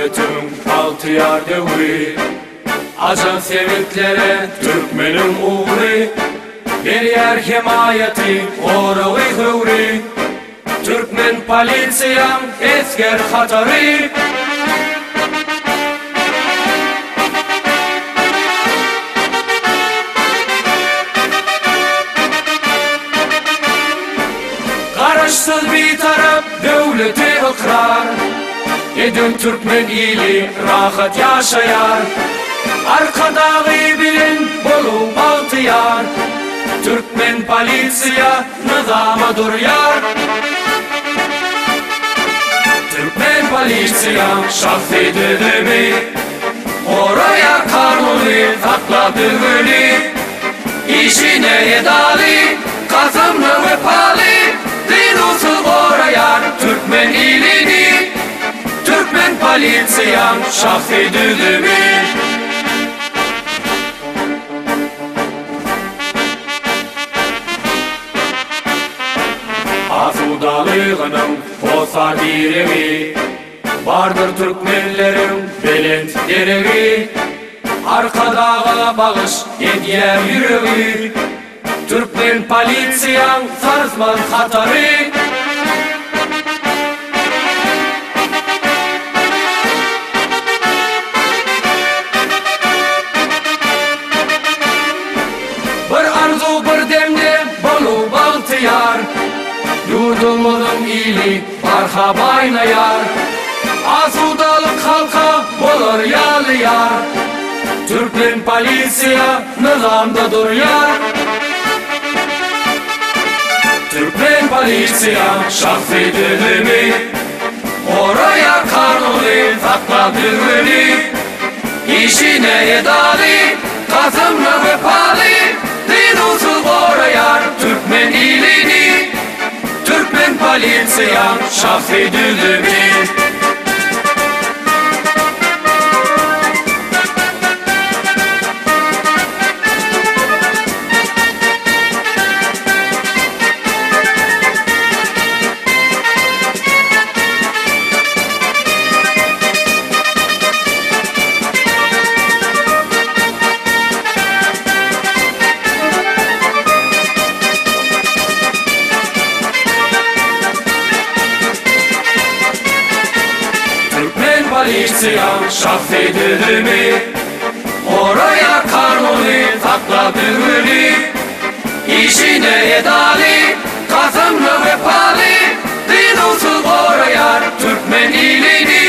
döwletiň bagtyýar döwri, Ajap sebitlere türkmeniň ugry, Berýär hemaýaty, goragy, höwri, Türkmen polisiýaň esger hatary. Garaşsyz Bitarap döwleti ykrar Eden türkmen ili rahat ýaşaýar. Arkadagy bilen boluň bagtyýar. Türkmen polisiýa nyzama durýar. Türkmen polisiýa şahsy düzümi Goraýar kanuny, saklap düzgüni. Işine edaly, kasamyna wepaly, Dynuwsyz goraýar türkmen ilini. Türkmen polisiýaň şahsy düzümi. Asudalygynyň hossar diregi, Bardyr türkmenleriň belent deregi. Arkadaga bagyş edýär ýüregi, Türkmen polisiýaň sarsmaz hatary. Bir arzuw bir demde boluw bagtyýar, Ýurdumyzyň ili barha baýnaýar. Asudalyk halka bolar ýaly ýar, Türkmen polisiýa nyzamda durýar. Türkmen polisiýa şahsy düzümi, Goraýar kanuny, saklap düzgüni. Işine edaly, kasamyna wepaly, Dynuwsyz goraýar türkmen ilini. Türkmen polisiýa şahsy düzümi. Türkmen polisiýa şahsy düzümi Goraýar kanuny, saklap düzgüni Işine edaly, kasamyna wepaly Dynuwsyz goraýar türkmen ilini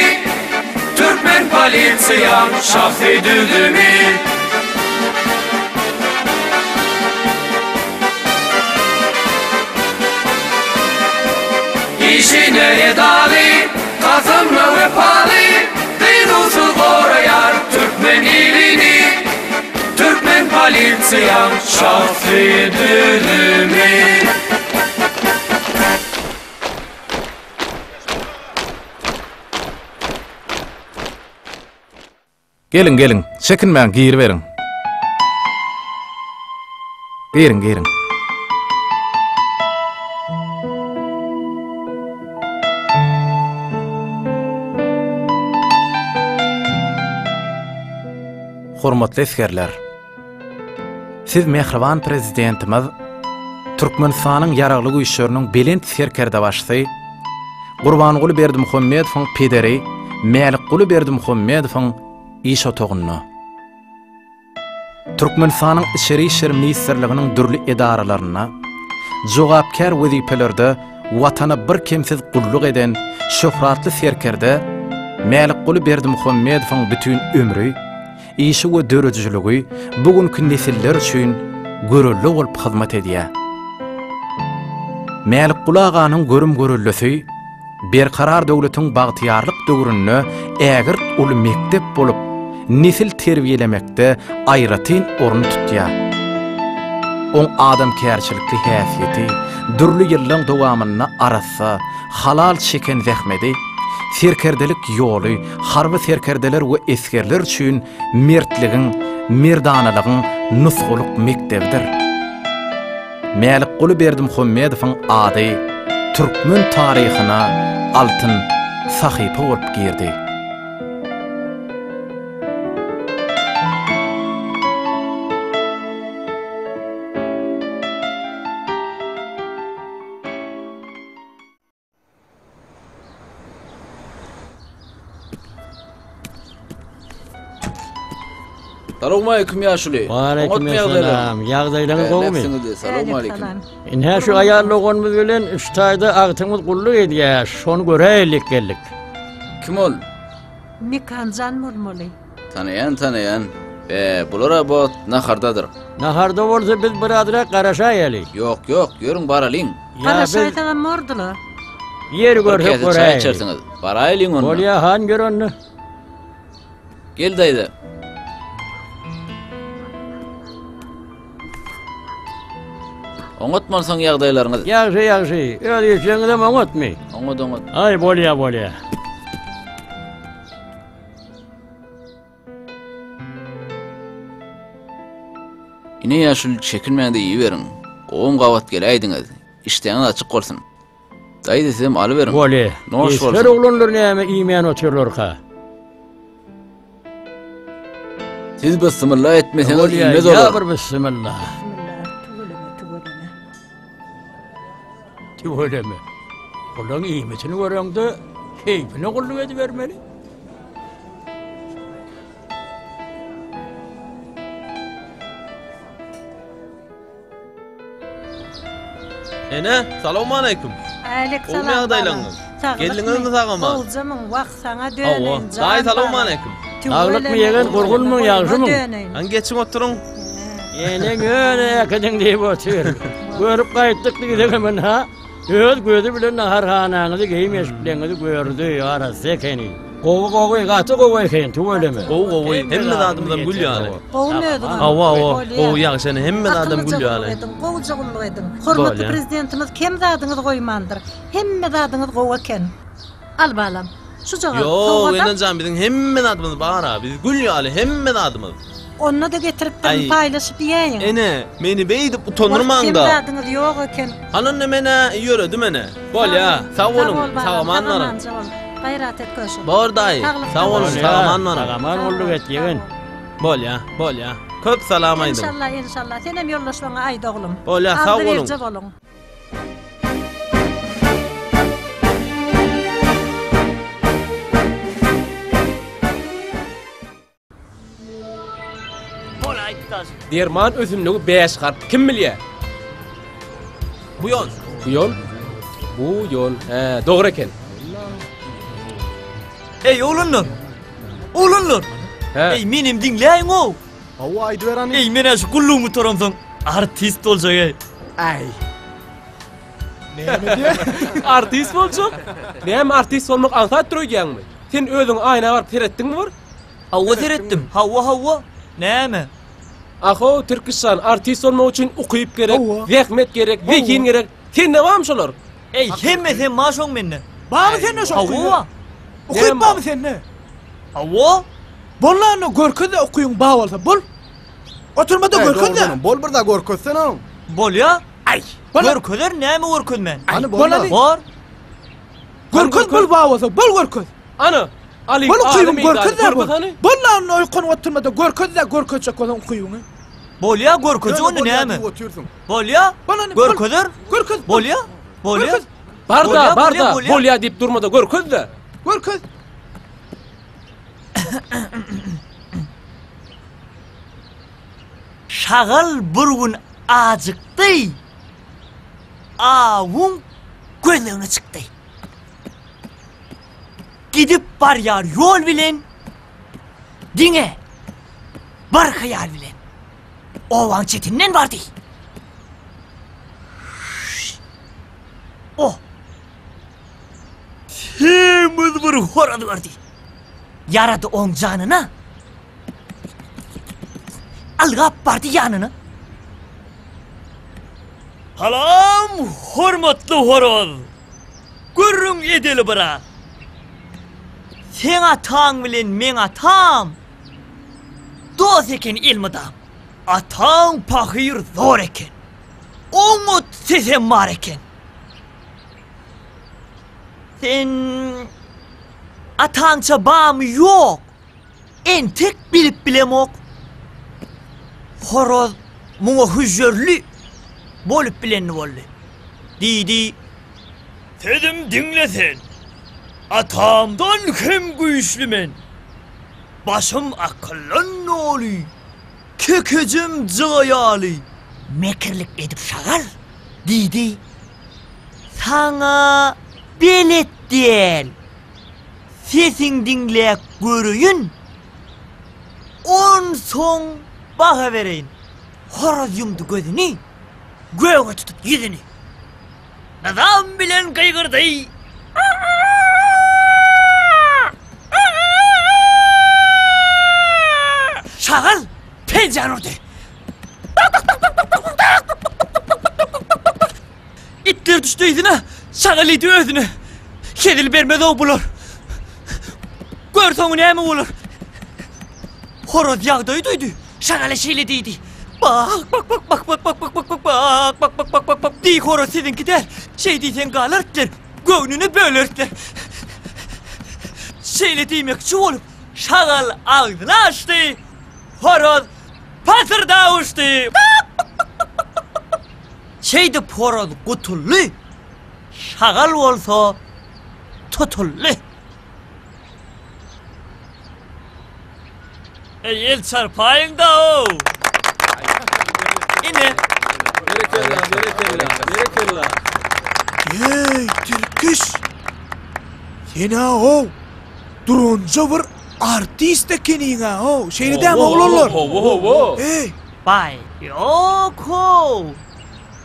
Türkmen polisiýa şahsy düzümi. Işine edaly, kasamyna wepaly, Dynuwsyz goraýar türkmen ilini. Türkmen polisiýa şahsy düzümi. Geliň, geliň, çekinmäň, giriberiň. Giriň, giriň. Hormatly esgerler! Siz mähriban Prezidentimiz, Türkmenistanyň Ýaragly Güýçleriniň Belent Serkerdebaşysy Gurbanguly Berdimuhamedowyň pederi Mälikguly Berdimuhamedowyň iş otagynda, Türkmenistanyň Içeri işler ministrliginiň dürli edaralarynda jogapkär wezipelerde Watana birkemsiz gulluk eden şöhratly serkerde Mälikguly Berdimuhamedowyň bütin ömri, işi we döredijiligi bu günki nesiller üçin görelde bolup hyzmat edýär. Mälikguly aganyň görüm-göreldesi Berkarar döwletiň bagtyýarlyk döwründe ägirt uly mekdep bolup, nesil terbiýelemekde aýratyn orun tutýar. Oň adamkärçilikli häsiýeti, dürli ýyllaň dowamynda arassa, halal çeken zähmedi, serkerdelik ýoly harby serkerdeler we esgerler üçin mertligiň, merdanalygyň nusgalyk mekdebidir. Mälikguly Berdimuhamedowyň ady türkmen taryhyna altyn sahypa bolup girdi. Salowmaleýkim ýaşuly. Waleýkim essalam. Ýagdaýlaryňyz gowumy? Salowmaleýkim. Ine şu aýal doganymyz bilen üç taýda agtygymyz gulluk edýär. Şony göräýelik geldik. Kim ol? Mekanjan bolmaly. Tanaýan, tanaýan. Be, bular-a bu wagt nahardadyr. Naharda bolsa biz birazrak garaşaýaly. Ýok, ýok, ýörüň baralyň. Garaşaýsagam bordy-la. Ýer görsek Bir käse çaý göräýeli. içersiňiz. Baraýlyň onda. Bolýa, han gör onda. Gel daýza. Oňat bolsaň ýagdaýlaryňyz. Ýagşy, ýagşy. Öz işleriňizem oňatmy? Oňat, oňat. Aý, bolýa, bolýa. Ine ýaşuly çekinmän-de iýiberiň. Gowam gabat geläýdiňiz. Işdäňiz açyk bolsun. Daýza sizem alyberiň. Bolýa. Noş Esger bolsun. oglanlar näme iýmän otyrlarka? Siz bysmylla etmeseňiz Bolýa, iýmez ýa olar. bir bysmylla. Bismillah, tüweleme, tüweleme. Tüweleme. Olaň iýmitini göreňde keýpine gulluk edibermeli. Ene, salowmaleýkim. Älik Gowumy salam ýagdaýlaryňyz? balam. Geldiňizmi sag-aman? Gowjamyň, wah saňa döneýin, Hawa. jan Daýy balam. salowmaleýkim. Saglykmy ýegen, gurgunmyň, ýagşymyň? Hany geçiň oturyň. Eneň öne äkidiň diýip otyr. Görüp gaýtdyk diýsegem ynha, öz gözi bilen naharhanaňyzy, geýim-eşikleňizi gördi, arassa ekeni. Gowy gowy, gaty gowy eken, tüweleme. Gowy gowy, hemme zadymyzam gül ýaly. Gowumy özüňem? Hawa hawa, Bolýa. gowy ýagşy ene, hemme zadam Akyllyja gül gulluk ýaly. ediň, gowuja gulluk ediň. Hormatly Bolýa. Prezidentimiz kem zadyňyzy goýmandyr. Hemme zadyňyz gowy eken. Al balam. Şujagaz Ýok, sowgadam. enejan biziň hemme zadymyz bar-a, biz gül ýaly hemme zadymyz. Onda-da getiripdirin, Aý. paýlaşyp iýäýiň. Ene, meni beýdip Wah, kem utandyrmaň-da. zadyňyz ýok eken. Hany onda men-ä ýöredim ene. Bolýa, sag boluň, Sag bol balam, sag-aman baryň. sag-amanja bol. Gaýrat et köşek. Bor daýy, Saglykda sag boluň, bol. sag-aman baryň. Sag-aman gulluk et, ýegen. Bolýa, bolýa. Köp salam aýdyň. Enşalla, enşalla. Senem ýoldaşlaryňa aýt oglum. Bolýa, sag boluň. Agzybirje boluň. Derman ösümligi bäş harp kim bilýär? Buýon. Buýon? Buýon. Hä, dogry eken. Eý, oglanlar! Oglanlar! Hä. Eý, menem diňläýiň-ow! Hawa, aýdyber hany. Eý, men-ä şu gullugymy gutaramsoň, artist boljak, eý. Äý. Näme diýýä? Artist boljak? Näme artist bolmak aňsatdyr öýdýäňmi? Sen özüň aýna baryp seretdiňmi bir? Hawa seretdim. Hawa, hawa. Näme? Ahow, Tirkiş jan, artist bolmak üçin ukyp gerek, Hawa. zähmet gerek, zehin gerek. Sende barmy şolar? Eý, hemmesem bar şoň mende. Barmy sende şo ukyp? Hawa. Ukyp barmy sende? Hawa. Bol la onda görkez-de ukybyň bar bolsa, bol. Oturma-da görkez-de. Bol bir-de görkezsene oň. Bolýa. Aý, bol. Görkezer, näme görkezmän? Hany Bol bol-la. hany. Bor. Görkez bol bar bolsa, bol görkez. Ana, Alyň Bol aly ukybyňy meýdany görkez-de görkez bol. hany. Bol la onda oýkanyp oturma-da görkez-de görkezjek bolsaň ukybyňy. Bolýa, görkezjek onda Bolýa näme? diýip otyrsyň. Bolýa. Bol hany, bol. Görkezer. Görkez. bol. Bolýa. Bolýa. Görkez. Bar-da, Bolýa, bar-da, bolýa, bolýa. bolýa diýip durma-da görkez-de. Görkez. Şagal bir gün ajykdy, awuň gözlegine çykdy. Gidip barýar ýol bilen, diňe bir hyýal bilen. Obaň çetinden bardy. O semiz bir horaz gördi. Ýarady oň janyna. Ylgap bardy ýanyna. Salam, hormatly horaz! Gürrüň edeli biraz. Seň ataň bilen meň atam dost eken elmydam. Ataň pahyr zor eken. Oňat sesem bar eken. Sen ataňça bamy ýok. Entek bilip bilemok. Horaz muňa hüžžerli bolup bilenini boldy. Diýdi. Sözüm diňle sen. Atamdan hem güýçli men. Başym akyldan doly. Kekejem jyga ýaly. Mekirlik edip şagal, diýdi, Saňa belet däl. Sesiň diňläp göreýin, onsoň baha bereýin. Horaz ýumdy gözüni, göge tutup ýüzüni. Nyzam bilen gygyrdy. Şagal penjäni urdy. Itler düşdi yzyna, şagal iýdi özüne. Hezil bermez-ow bular. Gör soňy näme bolar. Horaz ýagdaýy duýdy. Şagala şeýle diýdi. Bak, bak, bak, bak, bak, bak, bak, bak, bak, bak, bak, bak, bak, bak, bak, diý horaz siziňki däl. Şeý diýseň galar itler, göwnüne böler itler. Şeýle diýmekçi bolup, şagal agzyny açdy, horaz pasyrdap uçdy. Şeýdip horaz gutuldy, şagal bolsa tutuldy. Eý, el çarpaýyň-da-ow! Ine. Berekella, berekella, berekella. Eý, Tirkiş! Sen-ä-ow, duranja bir artist ekeniň-ä-ow, şeýle dämi, oglanlar? Hawa, hawa. Eý! Baý, ýok-how!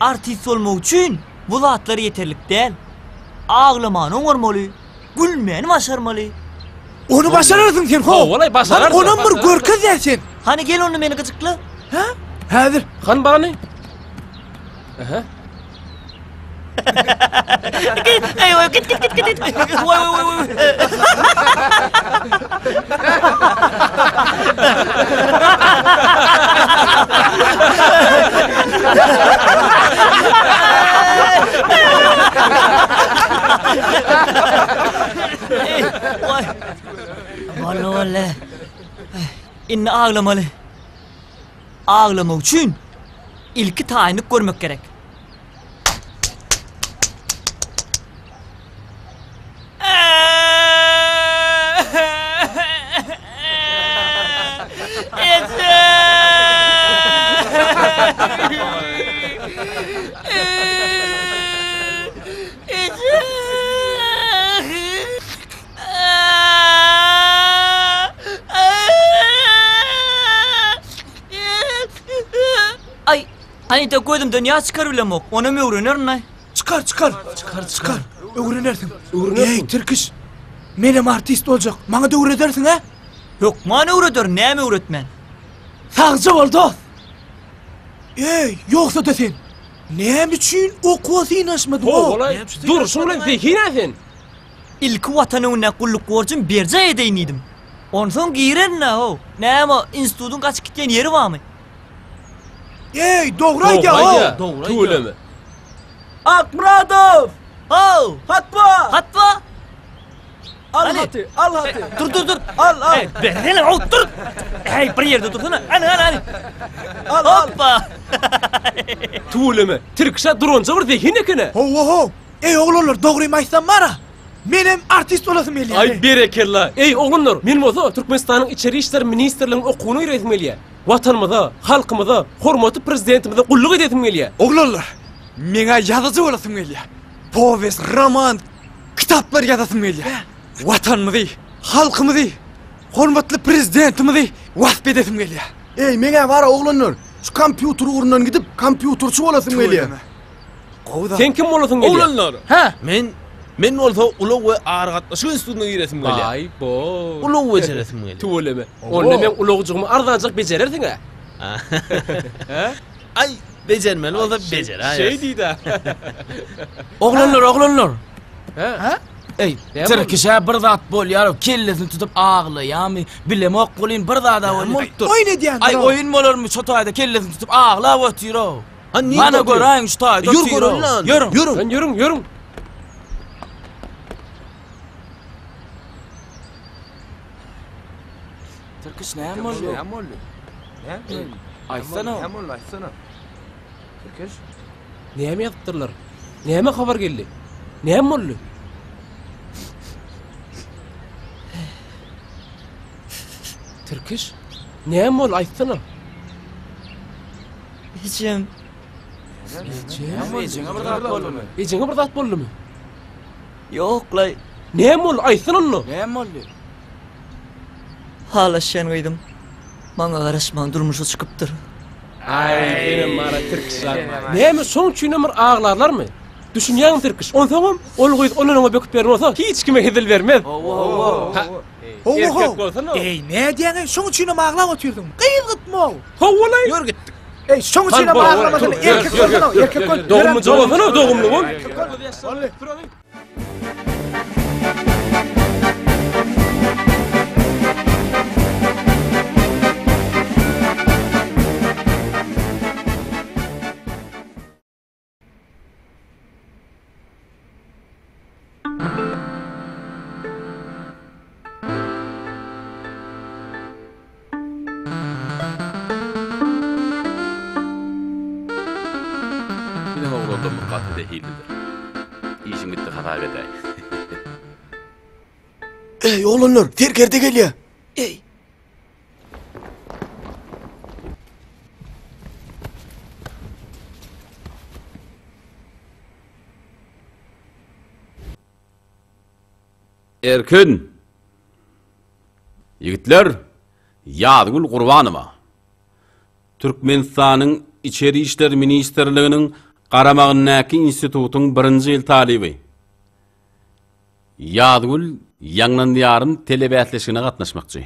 Artist bolmak üçin bu zatlar ýeterlik däl. Aglamany oňarmaly, gülmäni başarmaly. Ony başararsyň sen, ho! Hawa-laý, başararsyň. Hany, onam bir görkez-dä sen. Hany, gel onda meni gyjykla. Hä? Häzir. Hany bany? Aha. Eý, oý, git, git, git, git, git. Oý, oý, oý, oý. Eý, oý. Walla, walla. Indi aglamaly. Aglamak üçin ilki taýynlyk görmek gerek. Aý, Anita gözümden ýaş çykar bilemok. Onam öwrenerin-aý. Çykar, çykar. Çykar, çykar. Öwrenersiň. Öwrenersiň. Eý, Tirkiş. Menem artist boljak. Maňa-da öwredersiň, hä? Hökman öwrederin, näme öwretmen? Sagja bol, dost. Eý, ýogsa-da sen näme üçin okuwa synanyşmadyň, o? Ho-holaý, durşuň bilen zehin-ä sen. Ilki Watan öňündäki gulluk borjumy berjaý edeýin diýdim. Onsoň girerin-ä, how. Näme, institutyň gaçyp gitýän ýeri barmy? Eý, dogry aýdýaň, how. Tüweleme. Akmyradow! How! Hat bar! Hat bar! Al haty, al haty. Dur, dur, dur. Al, al. Ey, bersene, how, dur. Hey, bir ýerde dursana. Hany, hany, hany. Al, al. Hoppa. Tüweleme. Tirkişä duranja bir zehin eken-ä. Hawa, how. Eý, oglanlar, dogrymy aýtsam bar-a, menem artist bolasym gelýär. Aý, berekella. Eý, oglanlar, men bolsa Türkmenistanyň Içeri işler ministrliginiň okuwyna giresim gelýär. Watanymyza, halkymyza, hormatly Prezidentimize gulluk edesim gelýär. Oglanlar, meň-ä ýazyjy bolasym gelýär. Powest, roman, kitaplar ýazasym gelýär. Watanymyzy, halkymyzy, hormatly Prezidentimizi wasp edesim gelýär. Eý, meň-ä bar-a, oglanlar, şu kompýuter ugrundan gidip, kompýuterçi bolasym gelýär. Gowy zat. Sen kim bolasyň gelýär? Oglanlar! Hä? Men, men bolsa ulag we aragatnaşyk institutyna giresim gelýär. Aý, bo. Ulag bejeresim gelýär. Tüweleme. Onda meň ulagjygymy arzanjak bejerersiň-ä? Hä? Aý, bejermeli bolsa bejeräýeris. Şeý diý-dä. Oglanlar, oglanlar. Hä? Eý, Näme tirkişä bir zat bolýar, kellesini tutup aglaýarmy, bilemok welin bir zad-a bolýar. Oýun edýändir Aý, o. oýun bolarmy, şo taýda kellesini tutup aglap otyr-ow. Han nirde Mana otyr? göräýiň şu taýda Ýür otyr-ow. göreli lan. Ýörüň. Ýörüň. Lan ýörüň, ýörüň. Tirkiş näme boldy? Näme boldy? Näme? Aýtsana. Näme boldy, aýtsana. Tirkiş? Näme ýazypdyrlar? Näme habar geldi? Näme boldy? Tirkiş? Näme boldy, aýtsana. Ejem. Ejeňe bir zat boldumy? Ejeňe bir zat boldumy? Ýok-laý. Näme boldy? Aýtsana onda. Näme boldy? Halaşýan gyzym maňa garaşman durmuşa çykypdyr. Aý, senem bara tirkiş zat. Näme şoň üçinem bir aglarlarmy? Düşünýäňmi tirkiş? Onsoňam ol gyz ondan öňe böküp beren bolsa hiç kime hezil bermez. Hawa, hawa. Hawa, Erkek bolsana. Eý, nädýäň-eý? Şoň üçinem aglap otyrsyň. Gyz gytma-ow. Hawa-laý. Ýör gitdik. Eý, şoň üçinem aglamasana. Erkek bolsana, erkek bol. Dogumlyja bolsana, dogumly bol. Boldy. Biziň oglanlarymyz gaty zehillidir. Işiň bitdi hasap edäý. Eý, oglanlar, serkerde gelýär. Eý. Erkin! Ýigitler, Ýazgül Gurbanowa. Türkmenistanyň Içeri işler ministrliginiň garamagyndaky institutyň birinji ýyl talyby. Ýazgül Ýaňlan Diýarym telebäsleşigine gatnaşmakçy.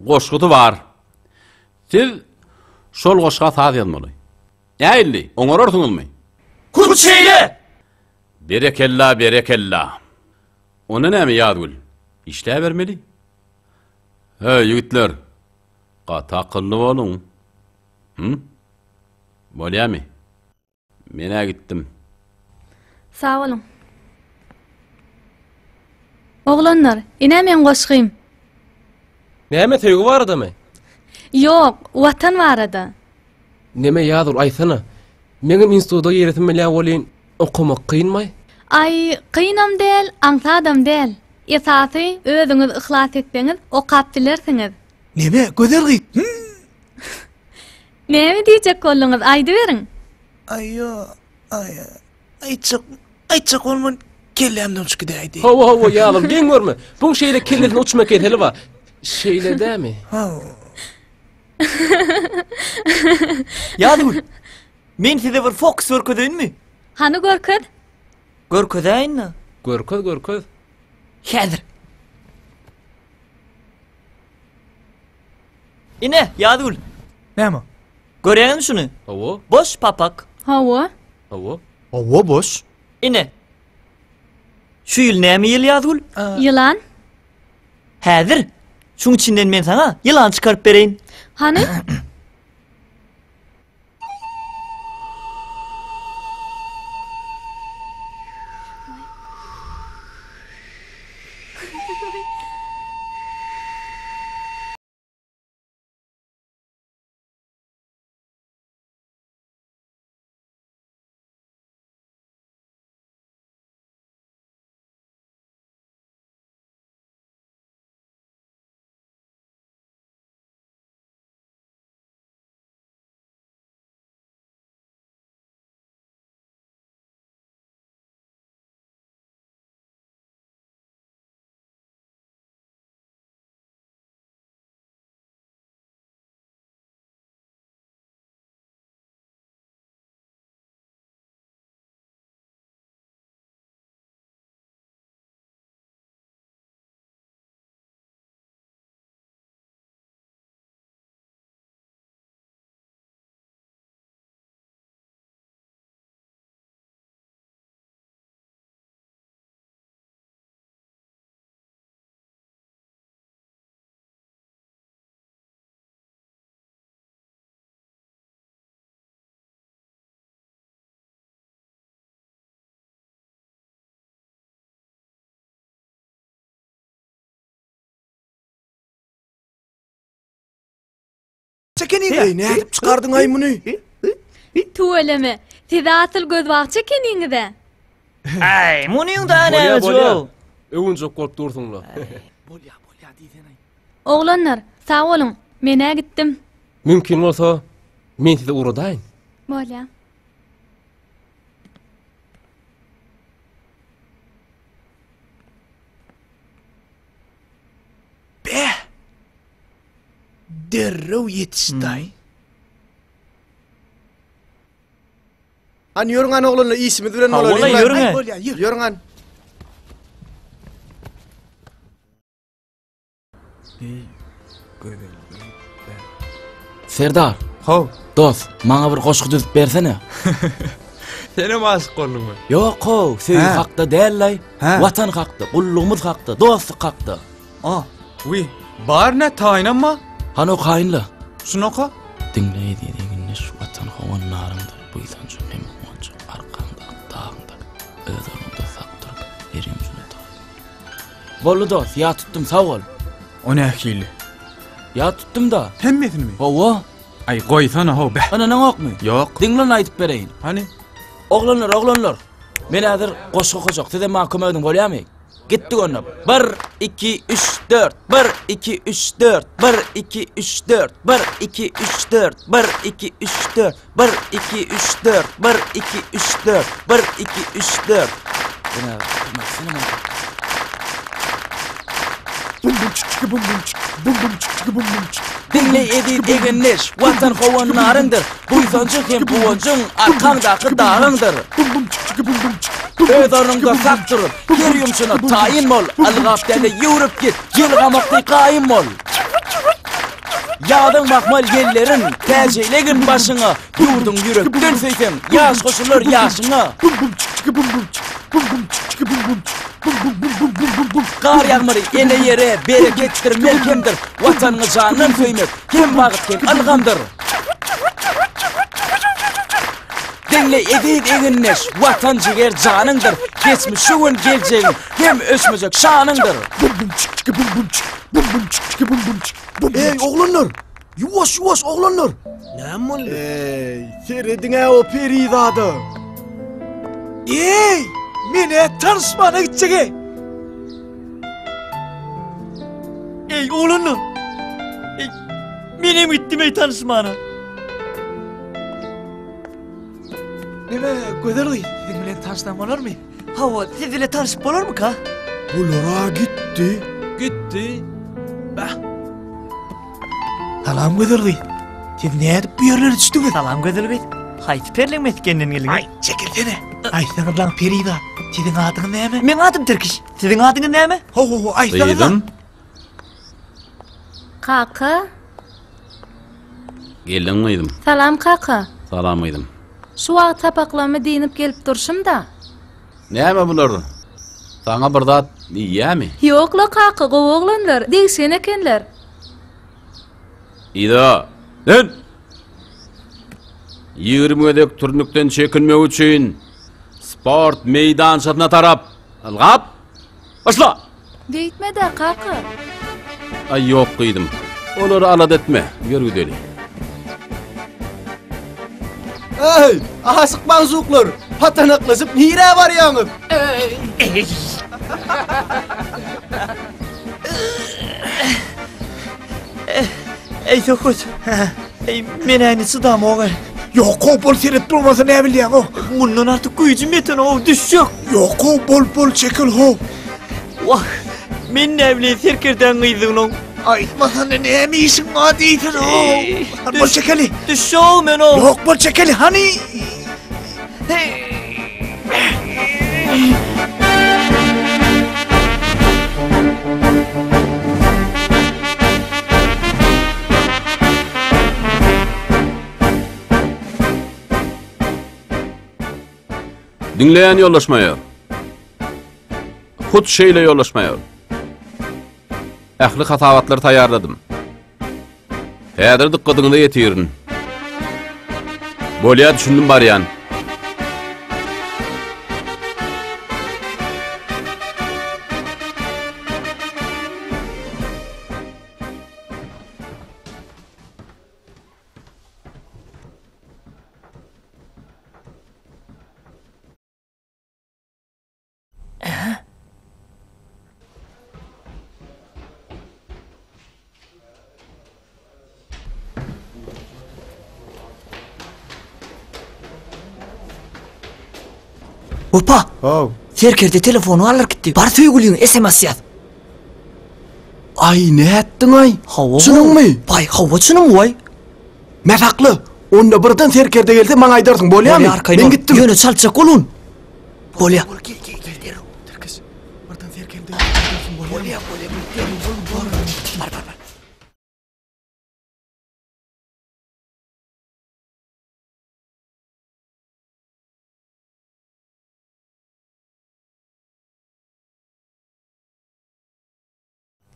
Goşgusy bar. Siz şol goşga saz ýazmaly. Nähili, oňararsyňyzmy? Hut şeýle! Berekella, berekella. Onda näme Ýazgül, işläbermeli? Heý, ýigitler, gaty akylly boluň. Hüm? Bolýamy? Men-ä gitdim. Sag boluň. Oglanlar, ine meň goşgym. Näme söýgi baradamy? Ýok, Watan barada. Neme Ýazgül aýtsana. Meňem instituta giresim gelýär welin, okamak kynmaý? Aý, kynam däl, aňsadam däl. Esasy, özüňiz yhlas etseňiz, okap bilersiňiz. Neme, gözel gyz? Hüm! Näme diýjek bolduňyz, aýdyberiň. Aý, aý, aýtjak, aýtjak bolman kellämden uçup gidäýdi. Hawa, hawa, Ýazgül, geň görme. Buň şeýle kellesinde uçma keseli bar. Şeýle dämi? Hawa. Ýazgül, men size bir fokus görkezeýinmi? Hany görkez. Görkezäýin-dä. Görkez, görkez. Häzir. Ine, Ýazgül. Näme? Görýäňizmi şuny? Hawa. Boş papak. Hawa. Hawa. Hawa, boş. Ine. Şu ýyl näme ýyl Ýazgül? Ýylan. Häzir şuň içinden men saňa ýylan çykaryp bereýin. Hany? Çekeniňiz. Eý, nädip çykardyň-aý muny? Tüweleme, siz asyl gözbagçy ekeniňiz-ä. Aý, munyň da Bolýa, näme bolýa. jo? Öwünjek bolup dursuň-la. Bolýa, bolýa diýsene. Oglanlar, sag boluň, men-ä gitdim. Mümkin bolsa. Men sizi ugradaýyn. Bolýa. Beh! Derrew ýetişdi-aý. Hany ýörüň hany oglanlar işimiz bilen Hawa, bolalyň. ýörüň. Aý, bolýa, ýör. Ýörüň hany. Serdar. How. Dost, maňa bir goşgy düzüp bersene. Senem aşyk bolduňmy? Ýok how, söýgi Hä. hakda däl-laý. Hä. Watan hakda, gullugymyz hakda, dostluk hakda. A, wi, bar nä taýynam ba? Hany okaýyn-la. Şuny oka. Diňle eziz egindeş, Watan howandaryňdyr, buýsanjyň hem guwanjyň arkaňdaky dagyňdyr. Öz ornuňda sak durup, her ýumşuna taýyn bol. Boldy dost, ýat tutdum, sag bol. O nähili? Ýat tutdum-da. Hemmesinimi? Hawa. Aý, goýsana how, beh. Ynanaňokmy? Ýok. Diňle onda aýdyp bereýin. Hany? Oglanlar, oglanlar. Men häzir goşgy okajak, sizem maňa kömek ediň, bolýamy? Gitdik onda. Bir, iki, üç, dört. Bir, iki, üç, dört. Bir, iki, üç, dört. Bir, iki, üç, dört. Bir, iki, üç, dört. Bir, iki, üç, dört. Bir, iki, üç, dört. Bir, iki, üç, dört. Ine, kömek etsene maňa. Bum bum çyk çyky bum bum çyk. Bum bum çyk çyky bum bum çyk. Diňle eziz egindeş, Watan howandaryňdyr, Buýsanjyň hem guwanjyň arkaňdaky dagyňdyr. Öz ornuňda sak durup, her ýumşuna taýyn bol, Ylgap däl-de ýüwrüp git, ýel gamak deý gaýym bol. Ýazyň mahmal ýellerin täç eýlegin başyňa, Ýurduň ýürekden söýseň, ýaş goşular ýaşyňa. Gar ýagmyry ene ýere bereketdir, melhemdir, Watanyňy jandan söýmek hem bagt hem ylhamdyr. Diňle eziz egindeş, Watan jiger janyňdyr, Geçmiş şu gün geljegiň hem öçmejek şanyňdyr. Eý oglanlar! Ýuwaş ýuwaş oglanlar! Näme boldy? Eý, serediň-ä o perizada! Eý, men-ä tanyşmana gitjek-eý. Eý, oglanlar! Eý, menem gitdim-eý tanyşmana. Neme, gözel gyz, siziň bilen tanyşsam bolarmy? Hawa, siz bile tanşyp bolarmyka? Bular-a gitdi. Gitdi. Bah. Salam gözel gyz. Siz nädip bu ýerlere düşdüňiz? Salam gözel gyz. Haýsy perliň mesgeninden geldiňiz? Aý, çekilsene. Aýtsaňyz lan perizat, siziň adyňyz näme? Meň adym Tirkiş. Siziň adyňyz näme? Ho, ho, ho, aýtsaňyz lan. Gyzym. Kaka. Geldiňmi gyzym? Salam kaka. Salam gyzym. Şu wagt sapaklarymy dynyp gelip durşum-da. Näme bular? Saňa bir zat diýýämi? Ýok-la kaka, gowy oglanlar, degişgen ekenler. Yza, dön! 20 gezek turnikden çekinmek üçin sport meýdançasyna tarap ylgap başla! Beýtme-de, kaka. Aý, ýok, gyzym. Olary alada etme. Ýör gideli. Eý, aşyk magşuklar, patanaklaşyp nirä barýaňyz? Eý, Söhbet. Eý, men indi çydamok-aý. Ýok-ow, bol seret bolmasa näbilýäň-ow. Mundan artyk güýjüm ýetenok-ow, düşjek. Ýok-ow, bol, bol, çekil-how. Wah, men näbileýin serkerdäň gyzdygyny. Aýtmasana näme işiň bar diýsene-ow. Hany bol çekeli. Düşjek-ow men-ow. Ýok, bol çekeli, hany. Diňleýän ýoldaş maýor. Hut şeýle ýoldaş maýor. Ähli hasabatlary taýýarladym. Häzir dykgatyňyza ýetirin. Bolýa düşündim barýan. Wepa! Haw. Serkerde telefony galdyryp gitdi. Bar söýgüliňe sms ýaz. Aý, nätdiň-aý? Hawa. Çynyňmy? Waý, hawa çynym, waý. Mä sakla. Onda birden serkerde gelse maňa aýdarsyň, bolýamy? Bolýar, arkaýyn Men bol. gitdim. Ýöne çaltjak bolun. Bolýar. Gel, gel, gel derrew. Tirkiş. Birden serkerde gelse aýdarsyň, bolýamy? Bolýar, bolýar. Bar, bar, bar.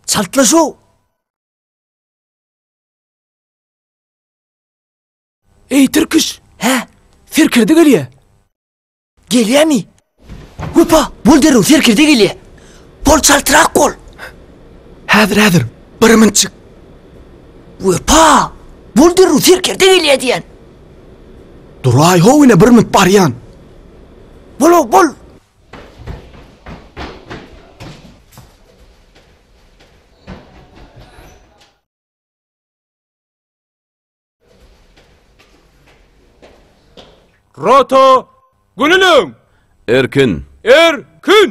Çaltlaşow! Eý, Tirkiş! Hä? Serkerde gelýä. Gelýämi? Wepa, bol derrew serkerde gelýä. Bol çaltrak bol. Häzir, häzir. Bir minutjyk. Wepa, bol derrew serkerde gelýä diýen. Duraý how ine bir minut barýan. Bol, bol. Rota gönüliň! Erkin! Erkin!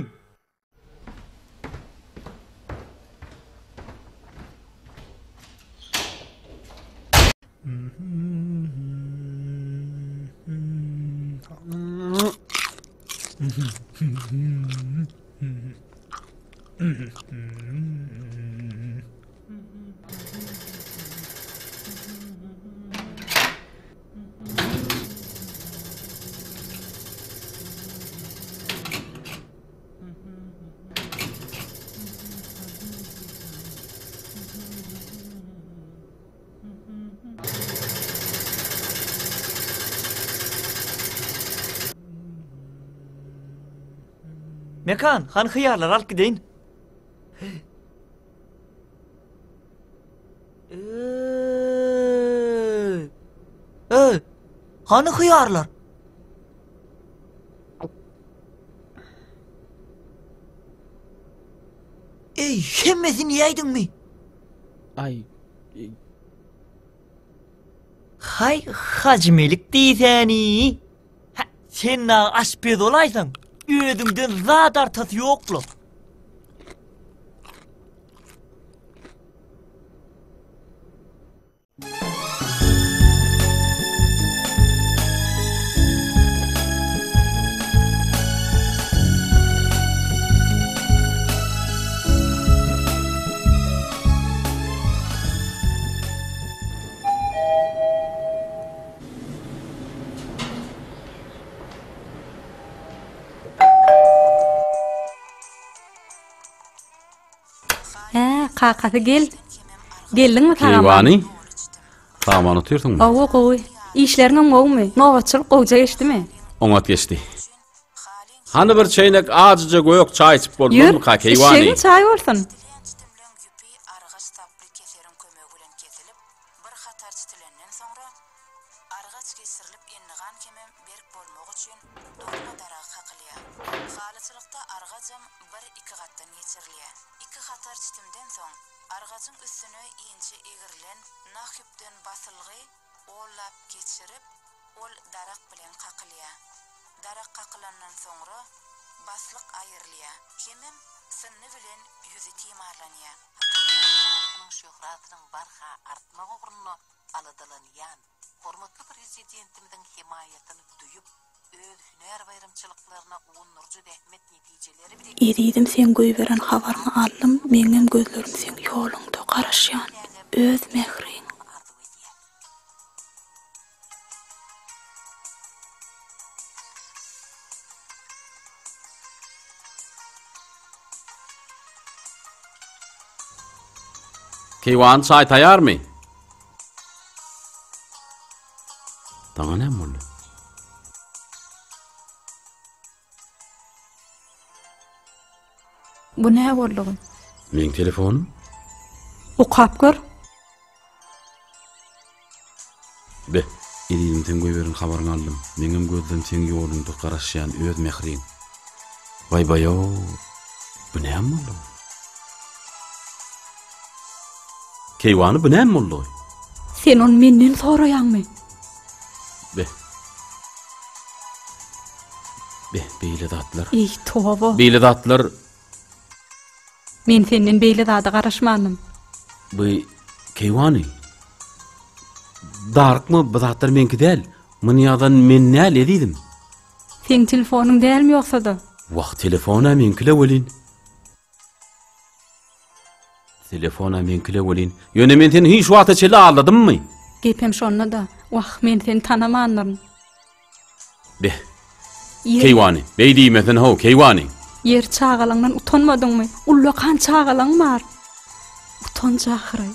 Mekan, hany hyýarlary alyp gideýin. Eý! Eý! Hany hyýarlar? Eý, hemmesini iýäýdiňmi? Aý. Haý, Hajymelik diýsäni. Hä, sen dagy aşpez bolaýsaň, özüňden zat artasy ýok-la. Hä, kakasy gel. Geldiňmi sag-aman? Keýwany, sag-aman otyrsyňmy? Hawa, gowy. Işleriňem gowumy? Nobatçylyk gowja geçdimi? Oňat geçdi. Hany bir çeýnek ajyja gök çaý içip Ýör, bolmazmyka, keýwany? içjegiň çaý bolsun. Ezizim seň goýberen habaryňy aldym meňem gözlerim seň ýoluňda garaşýan öz mähriň. Keýwany çaý taýarmy? Daňa näme boldy? Bu nä boldugy? Meň telefonym? Okap gör. Be, ezizim seň goýberen habaryňy aldym. Meňem gözlem seň ýoluňda garaşýan öz mähriň. Waý baýow, bu näme boldugy? Keýwany bu näme boldugy? Sen ony menden soraýaňmy? Be. Be, beýle zatlar. Eý, toba. Beýle zatlar. Men senden beýle zada garaşmandym. Bu keýwany. Darykma, bu zatlar meňki däl. Muny ýazan men däl, ezizim. Seň telefonyň dälmi ýogsa-da? Wah, telefon-a meňki-le welin. Telefon-a meňki-le welin. Ýöne men seni hiç wagta çenli aldadymmy? Gepem şonda-da. Wah, men seni tanamandyryn. Beh. Keýwany, beý diýmesene how, keýwany. Ýeri çagalaňdan utanmadyňmy? Ullakan çagalaň bar. Utanç ahyry.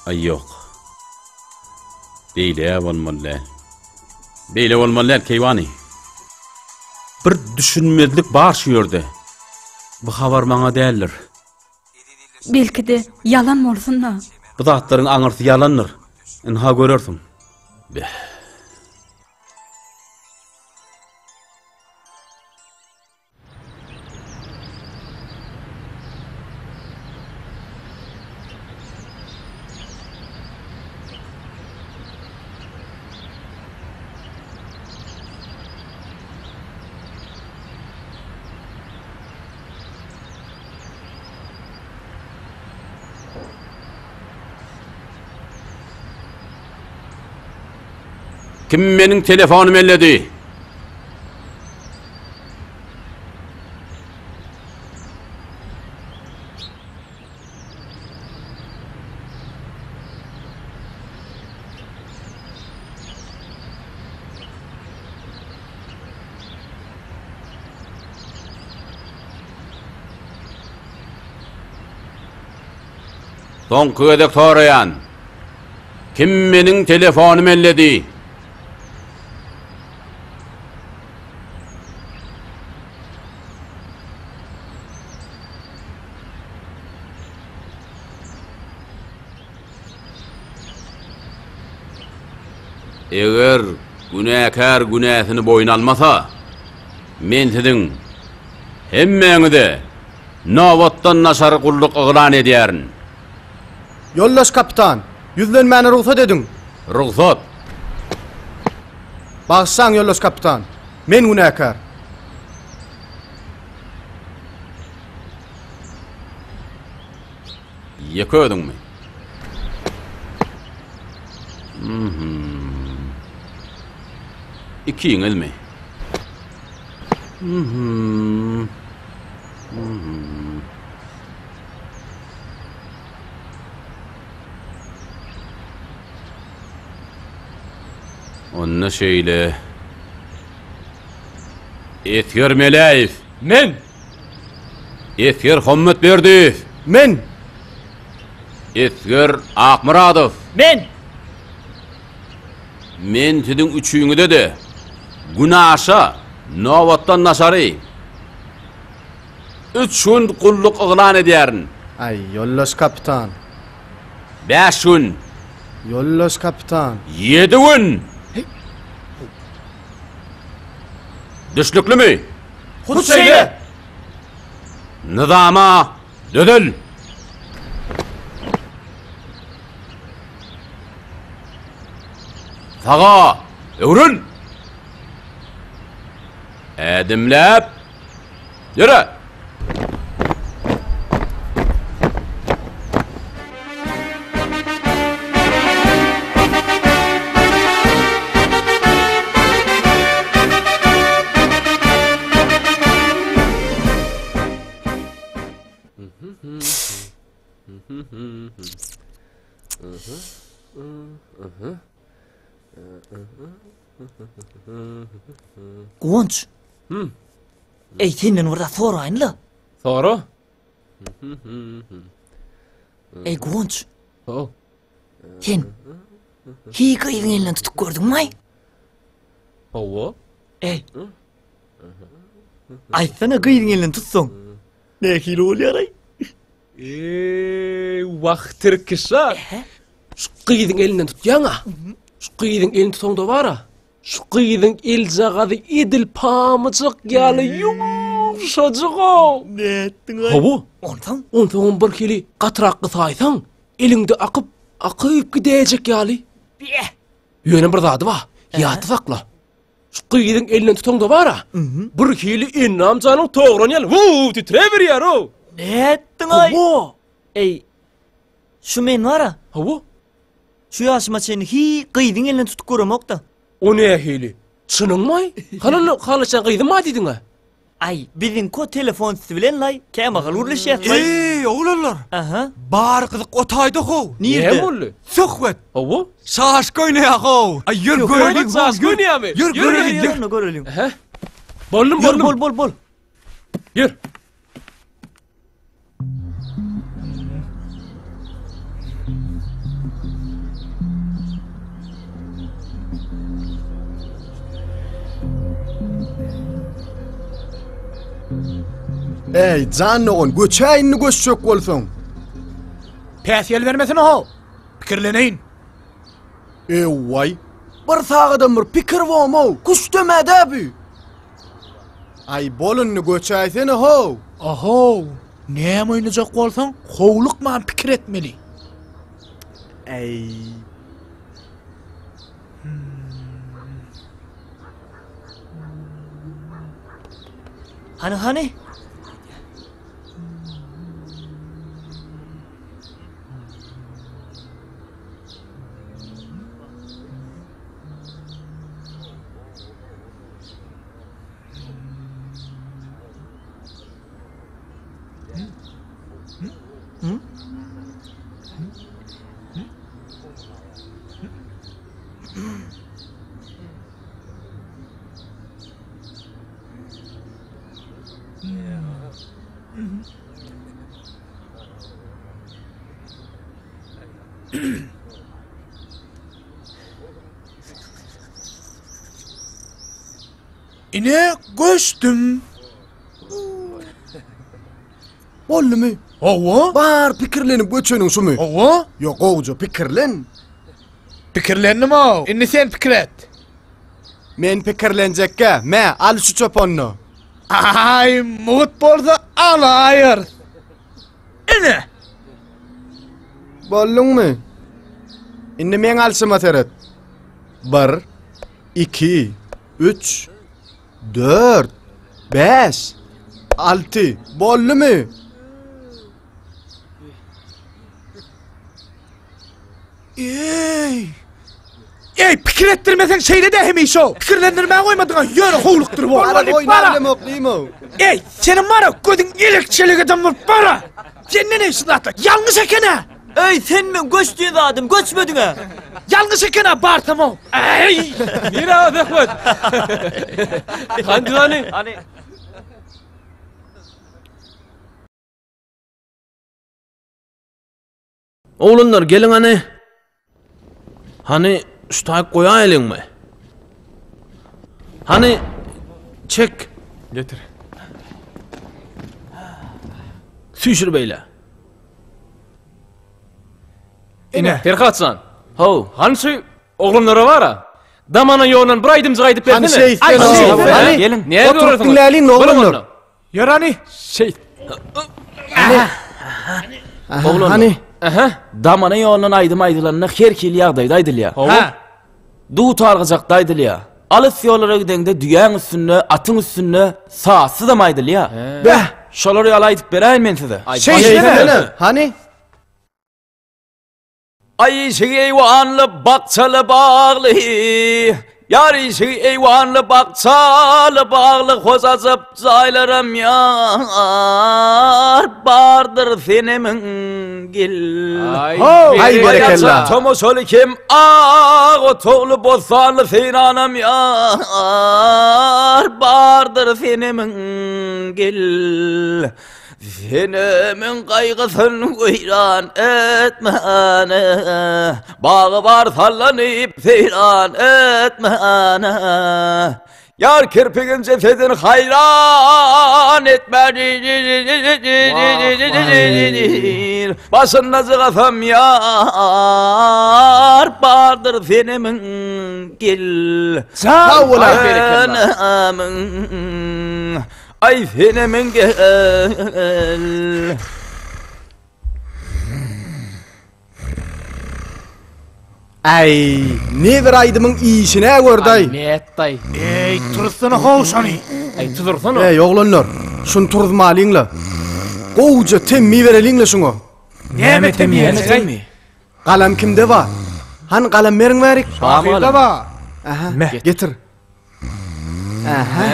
Aý ýok. Beýle bolmaly däl. Beýle bolmaly däl, keýwany. Bir düşünmezlik bar şu ýerde. Bu habar maňa däldir. Belki-de, ýalan bolsun-da. Bu zatlaryň aňyrsy ýalandyr. Ynha görersiň. Beh. Kim meniň telefonymy elledi? Soňky gezek soraýan. Kim meniň telefonymy elledi? Eger günäkär günäsini boýun almasa, men siziň hemmäňize nobatdan daşary gulluk yglan edýärin. Ýoldaş kapitan, ýüzlenmäne rugsat ediň! Rugsat! Bagyşlaň, ýoldaş kapitan, men günäkär. Ýeke özüňmi? Mhm. Ikiňizmi? Mhm. Mhm. Onda şeýle. Esger Meläýew. Men! Esger Hommatberdiýew. Men! Esger Akmyradow. Men! Men siziň üçüňize-de günaşa nobatdan daşary üç gün gulluk yglan edýärin. Aý, ýoldaş kapitan. Bäş gün. Ýoldaş kapitan. Ýedi gün. Düşnüklimi? Hut şeýle! Nyzama düzül! Saga öwrül! Ädimläp ýöre! Guwanç. Eý, senden bir zat soraýyn-la. Sora. Eý, Guwanç. Ho. Sen hiý gyzyň elinden tutup gördüňmi-aý? Hawa. Eý. Aýtsana gyzyň elinden tutsaň, nähili bolýar-aý? Eý, wah, tirkişa. Şu gyzyň elinden tutýaň-a. Şu gyzyň elini tutaňda bar-a, şu gyzyň eljagazy edil pamyjyk ýaly ýumşajyg-ow. Nätdiň-aý? Hawa. Onsoň? Onsoňam birhili gatyrak gysaýsaň, eliňde akyp, akyp gidäýjek ýaly. Beh! Ýöne bir zady bar, ýatda sakla. Şu gyzyň elinden tutaňda bar-a, bir hili endam janyň togran ýaly, wuw, titräberýär-ow. Nätdiň-aý? Hawa. Eý, şu men bar-a. Hawa. Şu ýaşyma çenli hiý gyzyň elinden tutup göremok-da. O nähili? Çynyňmy-aý? Hany halaşýan gyzym bar diýdiň-ä? Aý, biziňki o telefon üsti bilen-laý, kämahal gürleşýäs-laý. Eý, oglanlar! Aha. Bar gyzyk o taýda how. Nirde? Näme boldy? Söhbet. Hawa. Şaşka oýnaýar how. Aý, ýör göreliň. Şaşka oýnaýarmy? Ýör göreliň, ýör. Onda göreliň. Ähä. Boldum, Ýör, boldum. bol, bol, bol. Ýör. Eý, jan dogan, göçäý indi göçjek bolsaň. Päsgel bermesene how. Pikirleneýin. Ewaý. Bir sagadam bir pikir bomow. Küşdemä-dä bu. Aý, bol indi göçäýsene how. Ahow, näme oýnajak bolsaň, howlukman pikir etmeli. Äý. Hany, hany? Ine göçdüm. Boldumy? Hawa. Bar pikirlenip göçeniň şumy? Hawa. Ýok, gowuja pikirlen. Pikirlendim-ow. Indi sen pikir et. Men pikirlenjekkä, mä, al şu çöp onda. Aý, mugt bolsa alaýarys. Ine! Bolduňmy? Indi meň alşyma seret. Bir, iki, üç, dört, bäş, alty. Boldumy? Eý! Eý, pikir etdirmeseň şeýle-dä hemişe-ow. Pikirlendirmäge goýmadyň-a, ýöne howlukdyryp ol. Gara oýnap bilemok diýme-ow. Eý, seniň bar-a, gözüň elek-çelek eden bolup bar-a. Senden eý şu zatlar. Ýalňyş eken-ä! Eý, sen meň göç diýen zadym göçmediň-ä. Ýalňyş eken-ä barsam-ow. Eý! Nirä o Söhbet? Hany düzany? Hany. Oglanlar geliň hany. Hany şu taýyk goýaýlyňmy? Hany çek. Getir. Süýşür beýle. Ine. Perhatjan. How. Hany şu oglanlara bara. Damana ýolundan bir aýdymjyk aýdyp Hany bersene. şeýtsen. Hany, Geliň. Näme Oturyp görersiňiz? diňläliň oglanlar. Ýör hany. Şeýt. Oglanlar. Hany. Aha. Damana ýolundan aýdym aýdylanda her hili ýagdaýda aýdylýar. Hawa. Dutar gyjakda aýdylýar. Alys ýollara gideňde düýäň üstünde, atyň üstünde sazsyzam aýdylýar. Beh. Şolar ýaly aýdyp beräýin men size. Şeýtsene. Hany. Aý işigi eýwanly, bakjaly bagly, Ýar işigi eýwanly, bakjaly bagly, Hoş ajap jaýlaram ýar bardyr senemiň gel. Aý berekella. Tomaşaly kem ak otagly bossanly seýranam ýar bardyr senemiň gel. Senemiň gaýgysyn weýran etmäne, Bagy bar sallanyp seýran etmäne. Ýar kirpigin jesedin haýran etmäne. Başynda jygasam ýar bardyr senemiň gel. Sag bol. Senemiň Aý senemen gel. Äý, ne bir aýdymyň işin-ä gördaý. Nätdaý? Eý, turzsana how şony. Äý, tuzursana. Eý, oglanlar, şuny turzmalyň-la. Gowuja temmi bereliň-le şuňa. Näme temmi berjek? Galam kimde bar? Hany galam beriň bärik. Şahyrda bar. Aha, getir. Aha.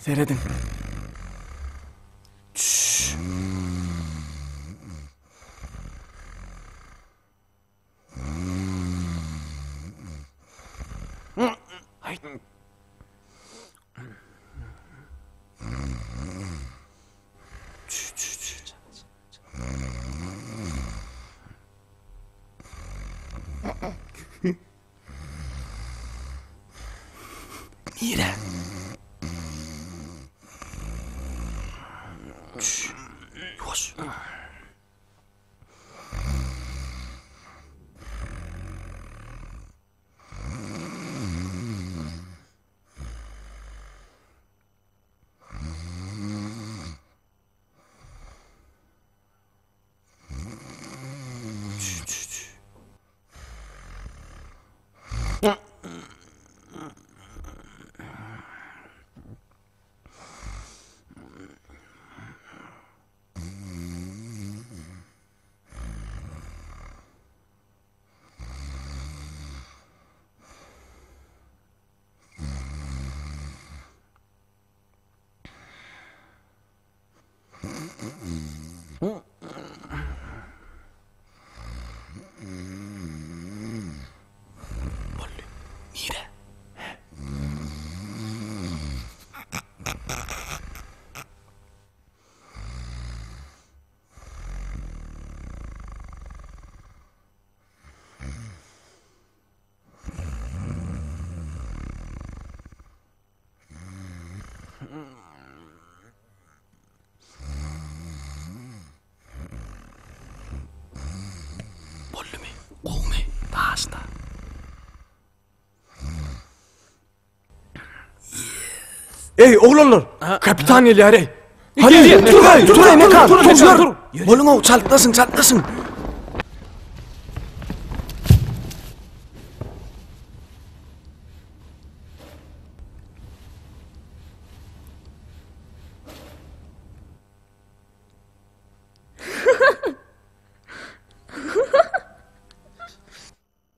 Serediň. Çüş. Nire? Çüş. Ýuwaş. Boldy. Nire? Boldumy? Gowumy? Daşda. Ey oglanlar, kapitan gelýär ey. Hadi, tur, tur, tur, Mekan, tur, tur. Boluň ow, çaltlaşyň, çaltlaşyň.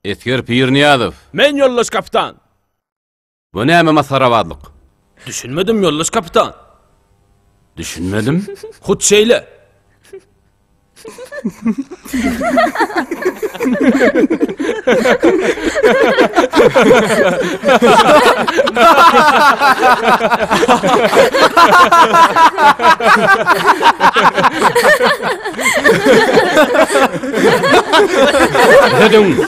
Esger Pirniýazow. Men ýoldaş kapitan. Bu näme masgarabazlyk? Düşünmedim ýoldaş kapitan. Düşünmedim. Hut şeýle. Düzediň.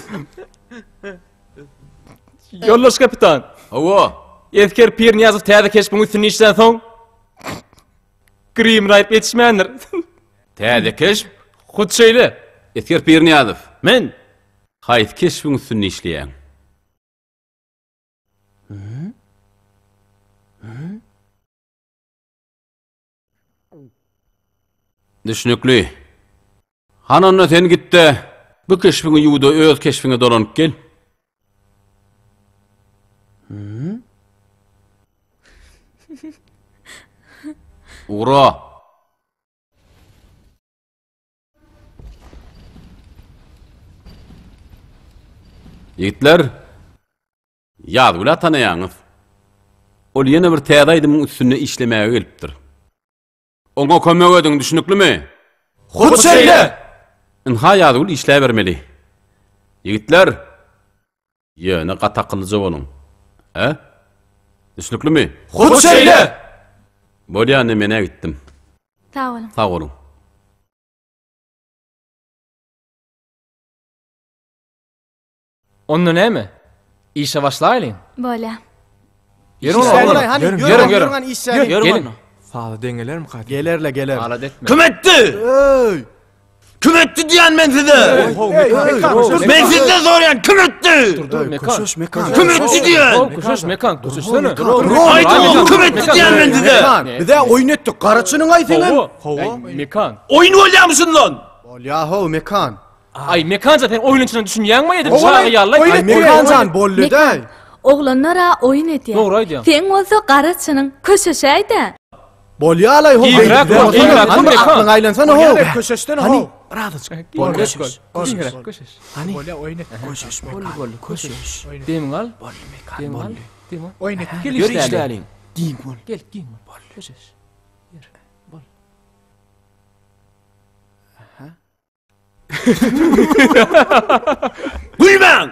Ýoldaş kapitan. Hawa. Esger Pirniýazow täze keşbiň üstünde işlän soň grimini aýryp ýetişmändir. Täze keşp? Hut şeýle. Esger Pirniýazow. Men. Haýsy keşbiň üstünde işleýäň? Düşnükli. Hany onda sen git-de, bu keşbiňi ýuw-da öz keşbiňe dolanyp gel. Ugra. Ýigitler, Ýazgül-ä tanaýaňyz. Ol ýene bir täze aýdymyň üstünde işlemäge gelipdir. Oňa kömek ediň, düşnüklimi? Hut şeýle! Ynha Ýazgül işläbermeli. Ýigitler, ýöne gaty akyllyja boluň. Hä? Düşnüklimi? Hut şeýle! Bolýa indi men-ä gitdim. Sag boluň. Sag boluň. Onda näme? Işe başlaýlyň. Bolýa. Ýörüň oglanlar. Ýörüň, Ýörüň, ýörüň, hany işläliň. Ýörüň. Gelin. Sazy deňelermi Gelerle geler. Alada etme. Kim etdi? Öý! Kim etdi diýen men size? Men sizden soraýan kim etdi? Dur, dur, Mekan. Köşeş Mekan. Kim etdi diýen? Köşeş Mekan, köşeşsene. Aýdyň kim etdi diýen men size? Mekan, bize oýun etdik. Gara çynyň aý senem. Hawa. Mekan. Oýun bolýarmy şundan? Bolýa how Mekan. Aý, Mekanjan sen oýnuň çynyna düşünýäňmi edil çaga ýaly? Aý, Mekanjan boldy-da. Oglanlar-a oýun edýär. Dogry aýdýaň. Seň bolsa gara çynyň, köşeşäý-dä. Bolýa-laý ho. Giňräk bol, giňräk bol, Mekan. Aklyň aýlansana ho. Köşeşsene Hany, ho. birazajyk. Bol, Köşeş. Giňräk, köşeş. Hany. Bolýa oýun et. Köşeş, Boldy, boldy, köşeş. Demiňi al. Boldy, Mekan, Demiňi al. boldy. Demiňi al. Oýun et. Gel Ýör işläliň. işläliň. Giň bol. Gel, giň bol. Boldy. Köşeş. Ýör. Bol. Gülmäň!